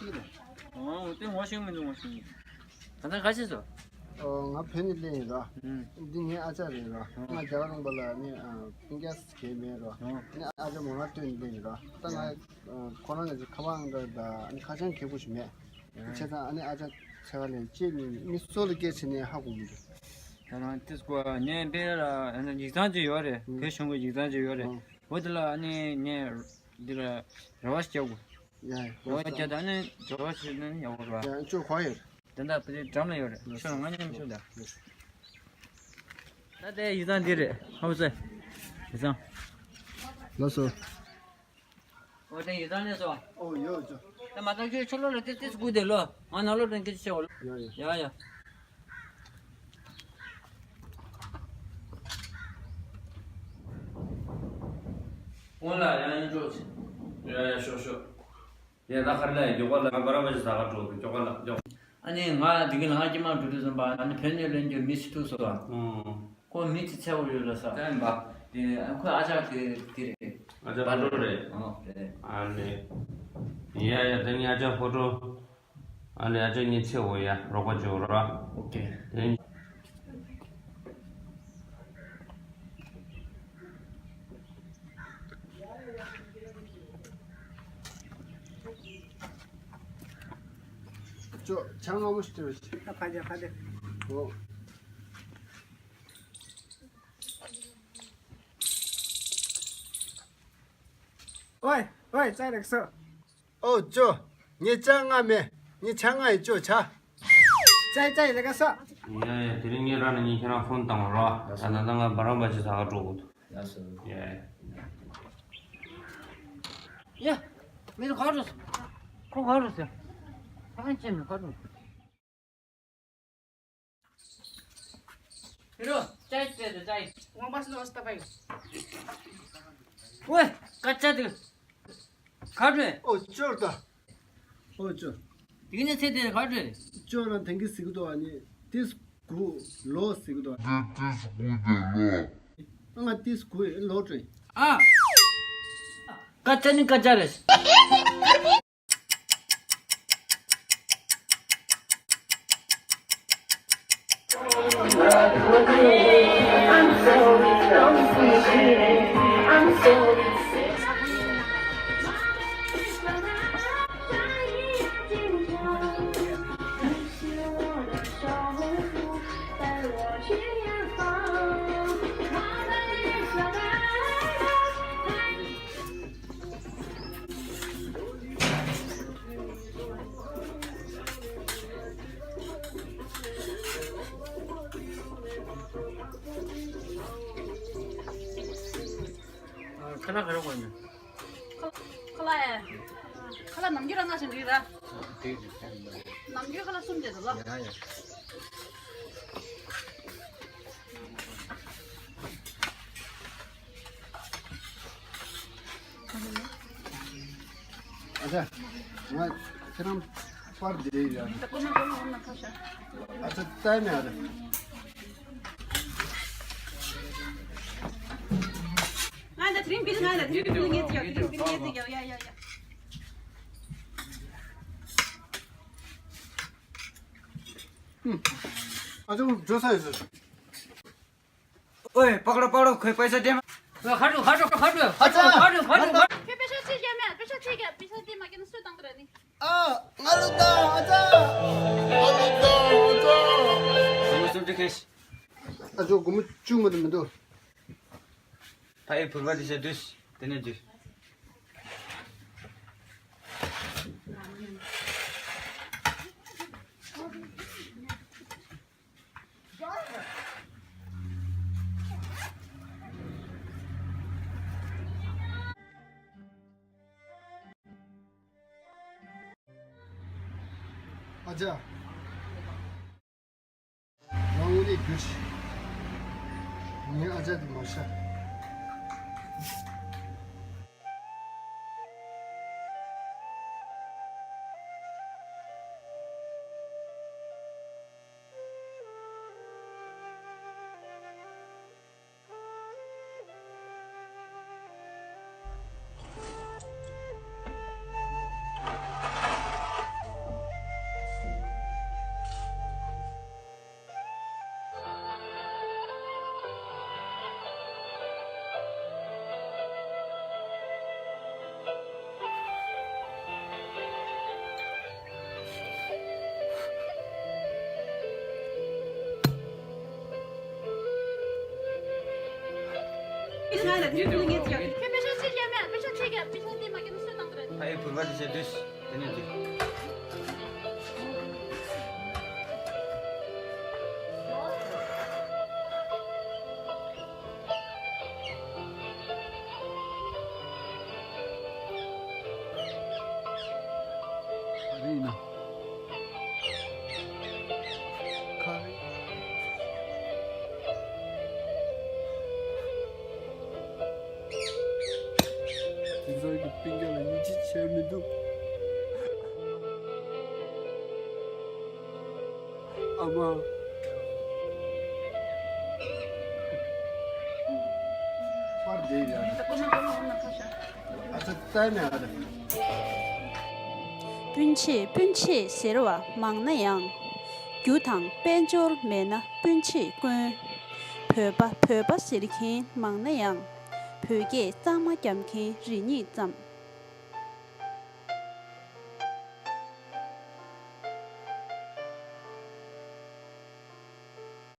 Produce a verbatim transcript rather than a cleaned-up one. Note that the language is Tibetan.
ཤེས་ཀྱི་རེད། ཨོ་དེ་ངོ་ཤེས་མི་འདུག་ངོ་ཤེས་མི་འདུག་ད་ལྟ་ག་ཤེས་སོ། ཨོ་ང་བོད་ནས་སླེབས་ཡིན་ར། ཨུམ། འདི་ངའི་ཨ་ཅག་རེད་ར། ཨོ། ང་རྒྱ་གར་ལུང་པ་ལ་ནི་ཨ་སྤུན་ཀྱག་གས་མེད་ར། ཨོ། ནི་ཨ་ཅག་མོ་རང་སྟོན་ནས་སླེབས་ཡིན་ར། ད་ང་ཨ་ཁོ་རང་ལ་ཁ་པར་འདྲ་ད་ཨ་ནི་ཁ་བྱང་གི་གུ་ཞིག་མེད། བྱས་ཙང་ཨ་ནི་ཨ་ཅག་ཚེ་བ་ལས་ཅེས་མི་མི་སོ་ལ་སྐད་ཆ་ནས་ཧ་གོ་མི་འདུག་ད་རང་ཏིས་ཀོ་ངས་པེ་ལ་ཡིག་ཚང་ཅིག་ཡོད་རེད། ཨུམ། བོད་གཞུང་གི་ཡིག་ཚང་ཅིག་ཡོད་རེད། ཨུམ། འོ་དེ་ལ་ཨ་ནི་ངས་འདི་ལ་རེ་བ་ཞིག་རྒྱག་དགོས། ཡ་ཡ། རེ་བ་རྒྱག་ད་ཨ་ནི་འབྱོར་བ་ཞིག་ནི་ཡག་པོ་རེད་བ། ཡ་ཅོ་ག་ཡོད། དེ་འདྲ་བོད་འགྲམ་ལ་ཡོད་རེད། ལགས་སོ། ཁྱོད་ང་མཉམ་ཤོག་ད། ལགས་སོ། ད་དེ་ཡིག་ཚང་འདི་རེད། ཧ་གོ་སོང་། ཡིག་ཚང་། ལགས་སོ། ཨོ་དེ་ཡིག་ཚང་ནས་སོ། ཨོ་ཡོད་ཅོ། ད་མ་ཐག་ཁྱོད་ཕྱི་ལོགས་ལ་ཏིས་ཏིས་སྒུག་བསྡད་ལོ། ང་ནང་ལོགས་དང་སྐད་ཆ་བཤད་འོ། ཡ་ཡ། ཡ་ཡ། ཨོ་ལ་ཡང་ཡང་ཅོ་ཅི། ཡ་ཡ་ཤོག་ཤོག་ཡ་ད་ཁར་ལ་མགྱོགས་པ་ལ་ང་བར་བ་ཞིག་ཟ་ག་འགྲོ་གི་མགྱོགས་པ་ལ་མགྱོགས། ཨ་ནི་ང་དེ་གི་ལ་ང་སྐྱེས་མ་འགྲོ་དུས་ཙམ་པ་ཨ་ནི་བོད་ནས་ལེན་རྒྱུ་མི་ཞིག་ཐུག་སོང་། ཨོ། ཁོ་མི་ཚེ་ཚེ་བོ་ཡོད་ལ་ས། ཙམ་པ། དེ་ཁོའི་ཨ་ཅག་དེ་དེ་རེད། ཨ་ཅག་ཕོ་བྲང་རེད། ཨོ་རེད། ཨ་ནི། ཡ་ཡ་དེ་ནི་ཨ་ཅག་ཕོ་བྲང་། ཨ་ནི་ཨ་ཅག་གཉིས་ཚེ་བོ་ཡ་རོགས་པ་བྱེད་རོགས། ཨོ་ཁེ། དེ། ཅོ་ཆང་སྔ་མོ་ཞིག་སྤྲད་པ་ཞིག་ད་ཕ་རྒྱ་ཕ་རྒྱ། ཨོ། ཨོའི་ཨོའི་ཙའི་རེག་སོ། ཨོ་ཅོ། ངས་ཅང་ང་མེད། ངས་ཆང་ང་ཡི་ཅོ་ཆ། ཙའི་ཙའི་རེག་སོ། ཡ་ཡ་དེ་རིང་ངས་རང་ནས་ངས་ཁྱེད་རང་ཕོན་བཏང་བ་རོགས། ད་ད་ལྟ་ང་བ་རང་བ་ཅི་ཟ་ག་འགྲོ་དགོས་འདུག་ཡ་སོ། ཡ་ཡ། ཡ། མི་ཚོ་ག་འགྲོ་སོང་། ཁོ་ག་འགྲོ་སོང་། ཁ་ཁན་ཅན་མི་ག་འགྲོ་སོང་། ཕི་རོ། ཅའི་ཅའི་ཅའི། ཝང་པ་སི་ནོ་སྟ་པའི། ཝེ། ཀ་ཅ་དུ། ག་རེ། ཨོ་ཅོར་ད། ཨོ་ཅོ། དེ་ནས་ཚེ་དེ་ག་རེ། ཅོ་རང་དེང་གི་ཟིག་དོ་ཨ་ནི། ཏིས་གུ། ལོ་ཟིག་དོ། ཏིས་གུ་དེ་ལོ། ང་ཏིས་གུ་ལོ་ཏྲེ། ཨ། ཀ་ཅ་ནི་ཀ་ཅ་རེད། ཁ་ལག་ག་རེ་དགོས་ནི། ཁ་ལག་ཡ། ཁ་ལག་ནམ་རྒྱུན་རང་ང་བཞིན་རེད་ར། དེ་རེད། ནམ་རྒྱུན་ཁ་ལག་གསུམ་བྱས་འདུག་ལ། ཡ་ཡ། ཨ་ཅག་ང་ཁྱེད་རང་པར་འདི་རེད་ཡ། ཨ་ཅག་ལྟ་ནས་ཨ་ཅག་ང་ད་དེ་རིང་བིལ་ང་ད་དེ་རིང་བིལ་ངས་ཡ་དེ་རིང་བིལ་ངས་ཡ་ཡ་ཡ་ཡ། ཨ་ཅག་འགྲོ་ས་ཡོད་ཟེར། ཨོའི་པགས་ལོ་པགས་ལོ་ཁོས་པེ་ས་སྟེར་མ། ཁ་ཁྲོ་ཁ་ཁྲོ་ཁ་ཁྲོ་ཁ་ཁྲོ་ཁ་ཁྲོ་ཁ་ཁྲོ། ཁྱོད་པེ་ཤ་ཅིག་ཡ་མེད། པེ་ཤ་ཅིག་ག་པེ་ཤ་དེ་མ་སྐྱེས་ན་སུས་བཏང་གི་རེད་ནི། ཨ། ང་ལོ་ད་ཨ་ཙ། ང་ལོ་ད་ཨ་ཙ། སྒོར་མོ་སུམ་ཅུ་ཁེལ། ཨ་ཅོ་སྒོར་མོ་བཅུ་མ་དེ་མི་འདུག་ཕ་ཡི་བུར་བ་དེ་ཤ་དུས་དེ་ནས་དུས། ཨ་ཅག་རང་ངོ་ནས་གྱུར་ཞིག་ངའི་ཨ་ཅག་དེ་མར་ཤ། ཕ་ཡི་བུར་བ་དེ་བྱས་དུས་དེ་ནས་དུས། ག་རེ་ཡིན་ན། ག་རེ། དེང་སང་གི་སྤུན་ཀྱག་ལ་ཡིད་ཆེས་བྱས་མི་འདུག་ཨ་མ། པར་བསྡད་ཡོད་རེད། ཨ་ཙི་ལྟ་ནས་ཨ་རེད། སྤུན་མཆེད་སྤུན་མཆེད་ཟེར་བ་མང་ན་ཡང་། རྒྱུ་དང་དཔལ་འབྱོར་མེད་ན་སྤུན་མཆེད་དཀོན། བོད་པ་བོད་པ་ཟེར་མཁན་མང་ན་ཡང་། བོད་སྐད་གཙང་མ་རྒྱབ་མཁན་རེ་གཉིས་ཙམ།